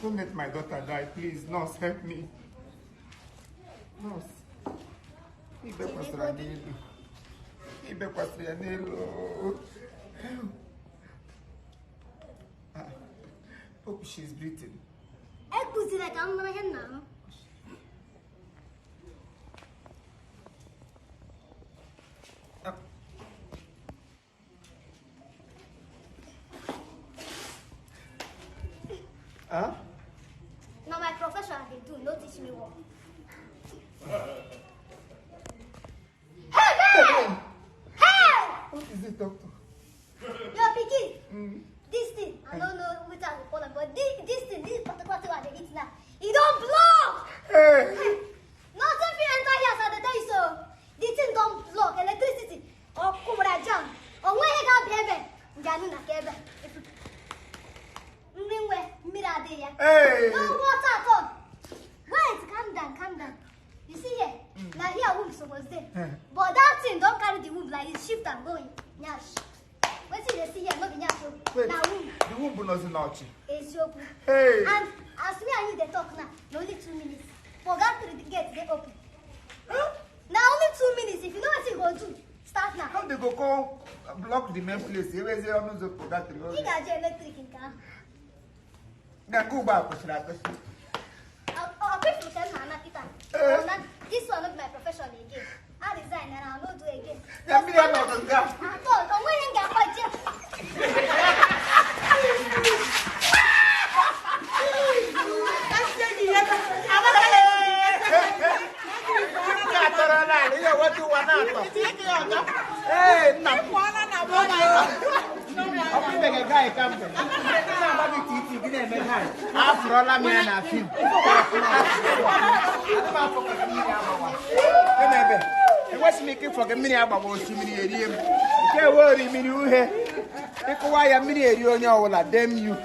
Don't let my daughter die, please. Nurse, help me. Nurse. Ibekwasịrị n'elu. Ibekwasịrị ya n'elu. Ah, hope she's breathing. Ekuzila ka m mara ihe m na-ahụ. Ah. Huh? Na my profession I dey do, no teach me work. Hey, hey! Hey! What is it, doctor? Your pikin, this thing, I no know wetin I go call am, but this thing, this particular thing I dey eat now, e don block! Hey! Hey, nothing fit enter here as I dey tell you so. The thing don block electricity. Ọkụ gbara jam. O nweghị ihe ga-abịa ebe njanụ na ka ebe. Nri nwe mmiri adịghị ya. Hey! No water at all. Wait, calm down, calm down. You see here, na here womb suppose dey. But that thing don carry the womb like this, shift am go nyash. Wetin you dey see here no be nyash o, Wait, na womb. the womb nọzi n'ọchị. Eziokwu. Hey! And as me and you dey talk now, na only 2 minutes. For that three gate dey open. Na only 2 minutes. If you know wetin you go do, start now. How they go come block the main place? Ewezie ọnụ ụzọ purgatory. Ị ga-ajụ eletrik nke ahụ. Na nke ugbu a kwụsịrị akwụsị. Ọ kwefuru ka m na-ana kịta. Eh. Ọ na this one no be my profession again. I resign and I no do again. Ya mmiri anọdụ nga. Atọ, o nweghị m ga-akpa je. Nke a tọrọ naanị ihe nweta ụwa na-atọ. Ee, nna m. Ọ bụ ibe gị gaghị ka mbe. Na-agba gị titi gị na-eme gaghị. Afụrọla m ya na fim. Ana m afọ ka mmiri agbawa. Ị na-ebe. Enwesị m ike ịfọ gị mmiri agbawa osimiri erie m. Nke ewe ori mmiri uhie. Ịkụwa ya mmiri eri onye ọbụla dem you.